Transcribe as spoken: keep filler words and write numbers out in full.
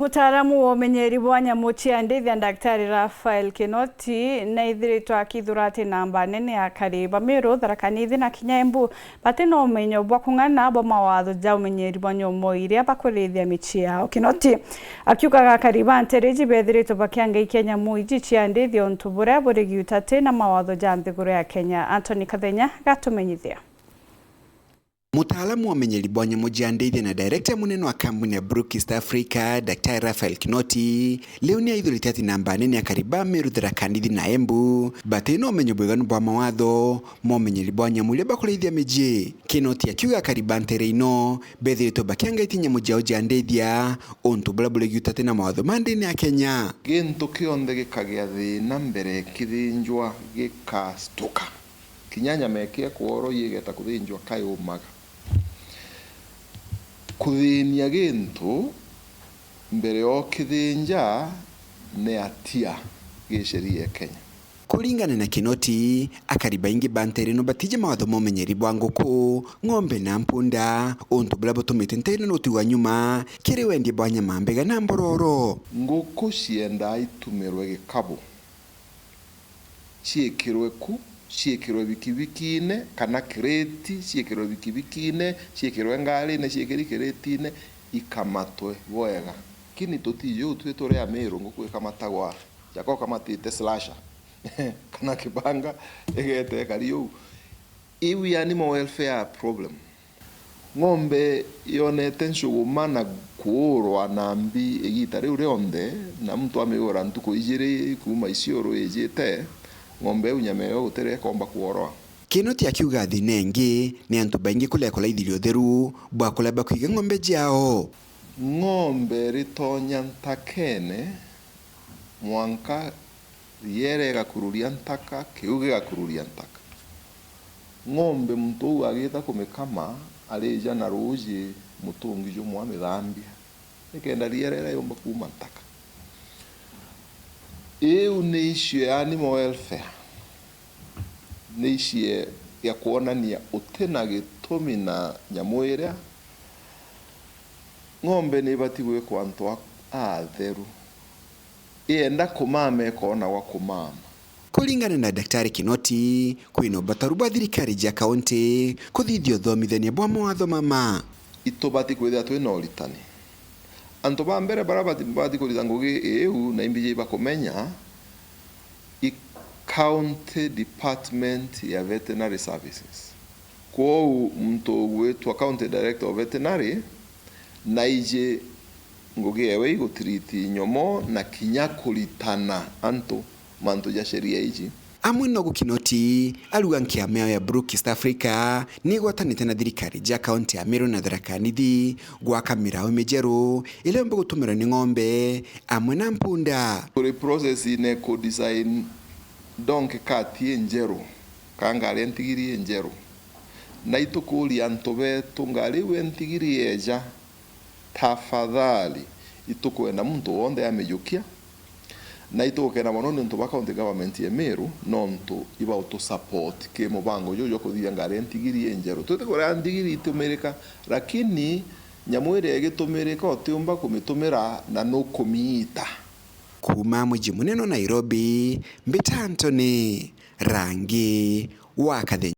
Mutaaramu wa umenyeri bwa nyamu cia ndithia, Daktari Raphael Kinoti, naithiritwe akithura ati namba nene ya akari ba Meru, Tharaka Nithi na kinya Embu bati na umenyo bwa kung'ana bwa mawatho ja umenyeri bwa nyamu iria bakurithia micii yao. Kinoti akiugaga akari ba nteere iji bethiritwe bakiangaikia nyamu iji cia ndithia untu buria buri giutati na mawatho ja nthiguru ya Kenya. Anthony Kathenya gatumenyithia. Mutaalamu wa umenyeri bwa nyamu cia ndithia na director munene wa kambuni ya Brook East Africa, Daktari Raphael Kinoti, riu ni aithurite ati namba nene ya akari ba Meru, Tharaka Nithi na Embu bati na umenyo bwiganu bwa mawatho ma umenyeri bwa nyamu iria bakurithia micii. Kinoti akiuga akari ba nteere ino bethiritwe bakiangaitie nyamu ciao cia ndithia untu buria buri giutati na mawatho ma ndini ya Kenya. Gintu kionthe gikagia thina mbere kithinjwa gikastuka. Kinya nyama ikia kworwa igeta kuthinjwa kayumaga. Kuthinia gintu mbere o kithinja ni atia gi sheria ya Kenya. Kuringana na Kinoti, akari baingi ba nteere ino batiji mawatho ma umenyeri bwa nguku, ng'ombe na mpunda, untu buria butumite nteere ino utigwa nyuma kiri wendia bwa nyama mbega na mbororo. Nguku ciendaa itumirwe gikabu, ciikirwe ku, ciikirwe bikibikiine kana kireti, ciikirwe bikibikiine, ciikirwe ngarine, ciikiri kiretine, ikamatwe bwega. Lakini tutiji uu twi turi Amiru nguku ikamatagwa jaka ukamatite slasher kana kibanga igete ikari uu. Iu ya animal welfare problem. Ng'ombe yonete nchuguma na kuurwa na mbi igiita riu rionthe, na muntu amiura ntuku ijiri kuuma Isiolo ijite, ng'ombe iu nyama iyo gutiri ikomba kworwa. Kinoti akiuga thina ingi ni antu baingi kuria kuraithiria utheru bwa kuria bakwiga ng'ombe ciao. Ng'ombe ritonya ntakene mwanka riere igakururia ntaka, kiu gigakururia ntaka. Ng'ombe muntu uu agita kumikama, arija na ruuji mutungi jumwe amithambia, nikenda riere riria yumba kuuma ntaka. Iu ni issue ya animal welfare, ni issue ya kwonania uti na gitumi na nyamu iria. Ng'ombe ni ibati gwikwa antu a-, atheru. Ienda kumama ikoona gwa kumama. Kuringana na Daktari Kinoti, kwina ubataru bwa thirikari cia kaunti kuthithia uthomithania bwa mawatho mama. Itubati kwithira twina uritani. Antu ba mbere baria bati-, bati kurita ngugi iu na imbiji ibakumenya i County Department ya Veterinary Services. Kwou muntu ugwitwa County Director of Veterinary naiji ngugi ewe igutiriti nyomo na kinya kuritana antu mantu ja sheria iji. Amwe nogu Kinoti aruga nkiama yao ya Brook East Africa ni igwatanite na thirikari ja kaunti ya Meru na Tharaka Nithi gwaka mirao mijeru iria yumba gutumirwa ni ng'ombe amwe na mpunda. Turi process-ine ku design donkey cart injeru, kana ngari ya ntigiri injeru. Na itukuria antu betu, ngari iu ya ntigiri yeja, tafadhali, itukwenda muntu wonthe amijukia. Na itugukena mono niuntu bwa county government ya Meru, nontu ibautu support ki mubango juju jwa kuthithia ngari ya ntigiri injeru. Twitikuria ntigiri itumirika, lakini nyamu iria igitumirika utiumba kumitumira na nukumiita. Kuuma muji munene wa Nairobi, mbita Anthony Rangi wa Kathenya.